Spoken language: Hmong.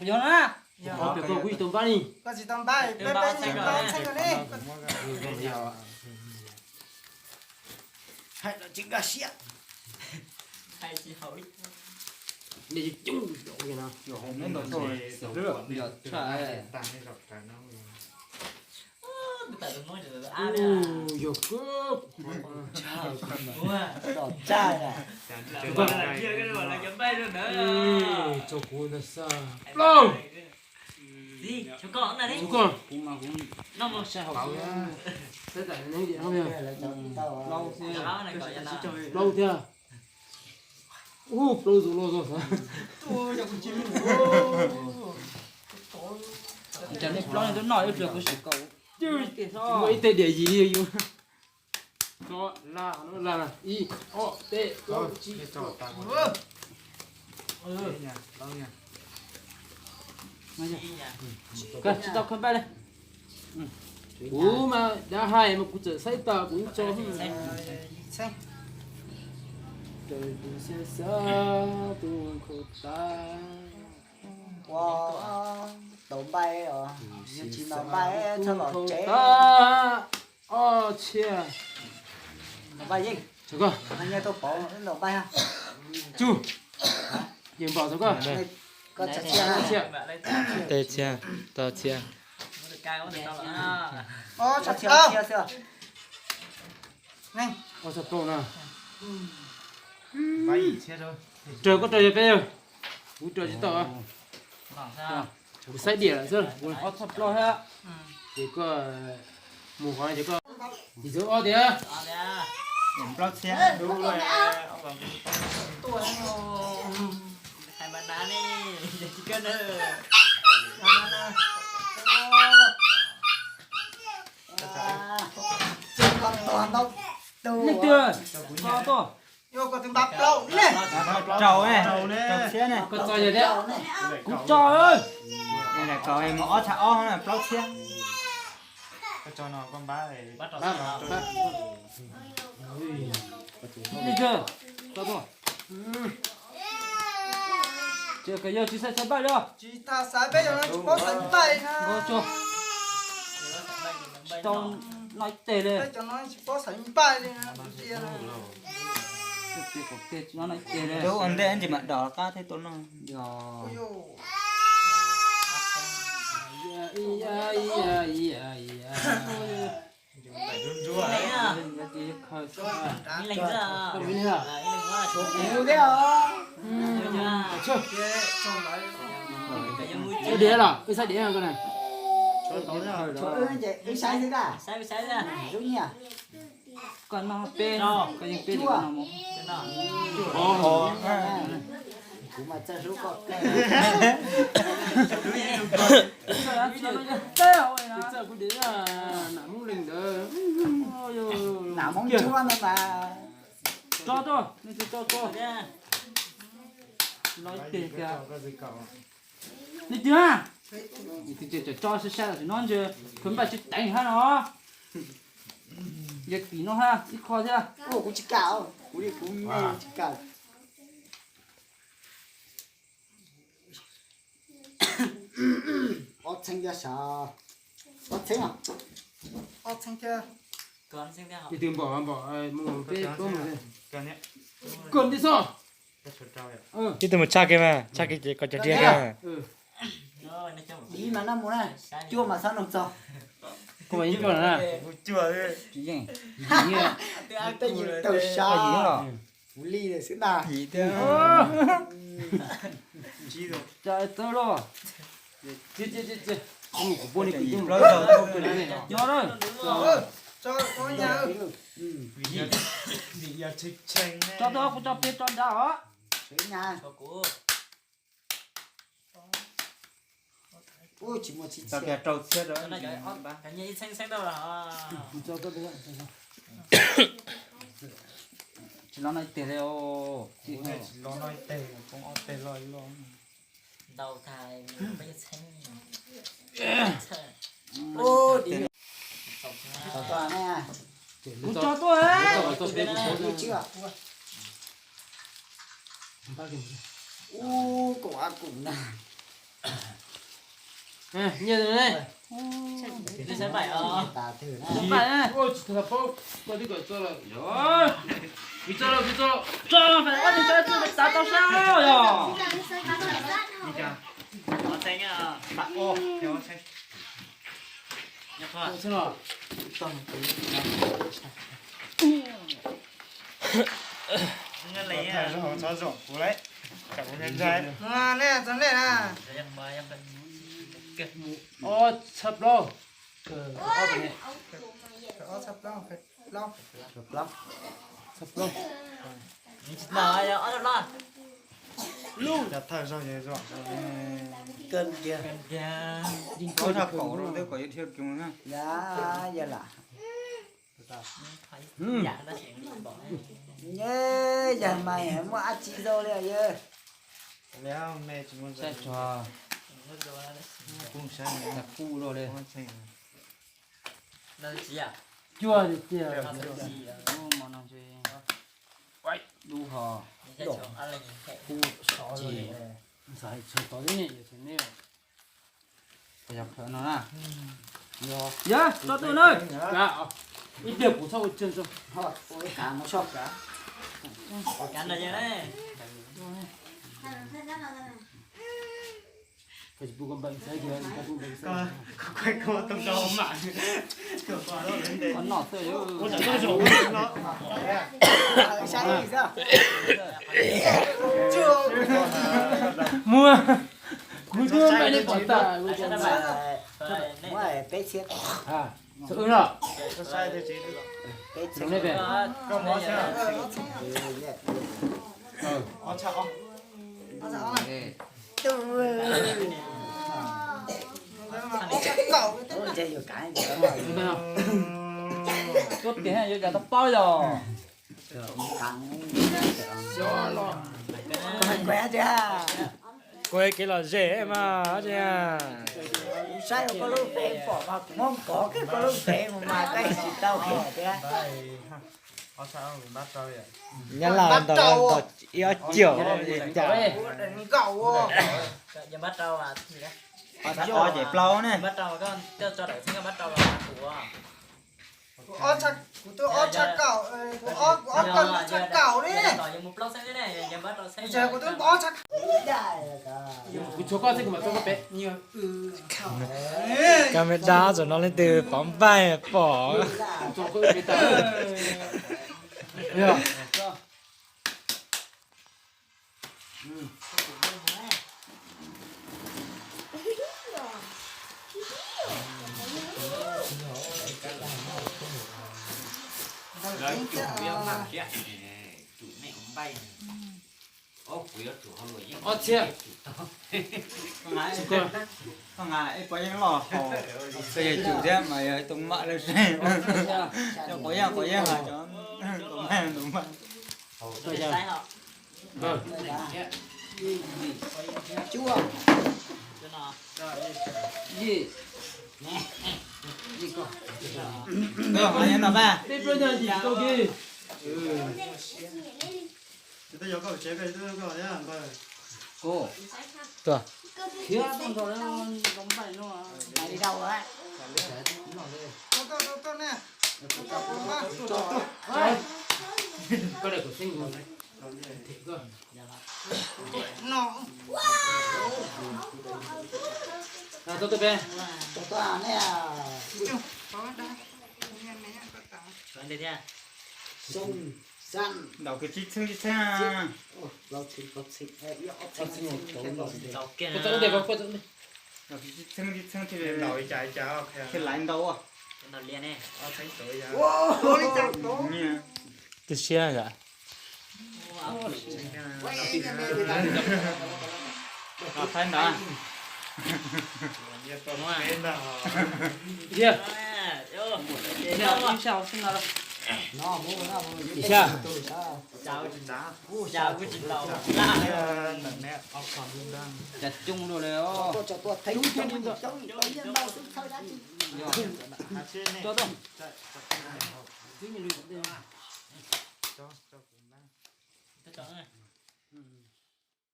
Yog na. Kuv tsis tau npab li. Peb peb nyias npab txheej ko ne. Hais los tsis nkag siab. Yog kawg. Tso kuv ntag xwb. Plaub. Kuv koj. Sai hauv xwb. Plaub thiab. Ub, plaub zus los zog xwb. Cov nej plaub nej twb noj ib pliag kuv sim kaum. Muaj ib teg diam yim yus. Tso, la, la, ib, ob, peb, plaub, tsib. Koj tsis tau khaws npaj li. Kuv mas dab hais mas kuv txawm saib tas kuv tso. Raws tus xyab xyab tus nkhaus tas. Ua, tau npaj os, yog tsis tau npaj txhob los tsev. Ob txhiab. Npaj yeej. Txog koj. Npaj yeej tau pauv, tau npaj ha. Tsum. Yeej npaum txog koj. Koj txhiab. Txhiab. Teb txhiab, tau txhiab. Ob txhiab, txhiab xwb. Ob txhiab plaub na. Raws koj raws yog peb yog. Kuv raws tsis tau. Kuv saib diam lawm xwb. Ob txhiab plaub thiab. Ces koj mus qhov ces koj yim txwv ob tiag. Plaub txhiab. Leej twg? Koj tuaj. Rau ne, rau txhiab ne. Koj txo yog thiab. Kuv tso. Mus ob txhiab ob na, plaub txhiab. Leej twg? Koj tuaj. Ces koj yog tsis xaiv xaiv npaj li. Tsis tas xaiv, peb cov no tsis paub xaiv npaj li na. Tsis tau noj ib teg li. Peb cov no tsis paub xaiv npaj li na. Tsis noj ib teg li. Ua ntej ntsis mam dom qab thiab tuaj noj. Wb diav los, wb saib diav ko na. Wb saib xwb da. Koj noj peb, koj yeej peb li no mus. Kuv mas txawj hlub koj kawg. Txawj kuv diav nam Hmoob leej ntawd. Nam Hmoob ntsuab no mas. Tso tuaj, nej tsis tso tuaj. Los ib teg kiag. Nej tiag. Tso sab sab los sim no ntshe khaws npaj tsis teev hab no. Yog tim no hab ib qho thiab. Kuv tsis kam, kuv li kuv tsis kam. Ob txheeb thiab sav. Ob txheeb, ob txheeb thiab. Ib tug npaum npaum mus peb tuab mus. Koj ntij xwb. Ib tug mus tshaj kiag mas, tshaj kiag ces kom cov riag kiag mas. Ib mas noj mus na, cuaj mas xob noog txog. Kuv mas yeej cuaj na. Tsis yeej. Tej yus tau sab. Kuv li xwb na. Tawb los. Kuv pua ni kuv yeej. Nyob lawm. Tso tuaj, kuv tso peb tso nrad os. Tsis muaj tsis txiaj. Tsis los no ib teg li os. Tsis los no ib teg, poob ob teg loj loj. Ntau tag peb txheeb. Kuv tso tuaj. Ub, kaum Ab kuv na. Nyiaj ne. Nyiaj tas thwm na. Ua tsis tau paub koj twb kom txo lawm. Kuv txo lawm, kuv txo lawm. Tso fais ob tug tso txo tas tau sab yog. Ob txhab plaub. Ob txhab plaub. Txhab plaub. Lub thawj zaug yog zoo, kawg kiag, ob txhab kaum rau twb kom yuav dhia kiag na. Yog lam, yog mas muaj dab tsi zoo li yawg. Saib tso, kub loj li. Cuaj tiag, lub ho, kub, ces, ntxhais txhawj tau ib niam yog txhais neb. Yog no na. Yog tso tuaj na. Ib pliag kuv txhob ua tsag tso. Muaj, kuv twb pais li pom tas. Txhob wb no. Peb txhiab. Tuaj tias yuav cas tau paub yog. Kuv kev lom zem mas. Saib koj lub pem pom mas kuv muab pov kiag koj lub pem mus mas koj tsis tau qhia thiab. Nyab Laj ntau ntau ib ob cam li cas. Ob ces plaub ne. Kuv twb ob txhab kaum, kuv ob, kuv ob txhab kaum li. Kuv tshuav koj xwb kuv mam tso koj pem. Koj me dab txom no leej twg pov npaij pom. Ob txhiab. Koj nqa ib pob yeeb loj haus, koj yog cum thiab mas yog ib tug mam lej seb. Cov quav yeeb, quav yeeb los cov tus maj tus maj. Cuaj. Yim. Yim ko. Peb plaub nyuag yim tau kiag. Ko. Tuaj. Khiav tau nrho zoo npaij no. Koj daim kuv xeeb mus them koj. Tau tuaj peb. Ntaus kiag tsib txheeb tsib txheeb. Ntaus kiag tsib txheeb tsib txheeb thiaj li ntau. Ntaus lias ne. Twb siab yom. Los thaib ntawd. Ib xya. Cas kuj tsis ntaus. Cas coob luaj li os. Tso tuaj.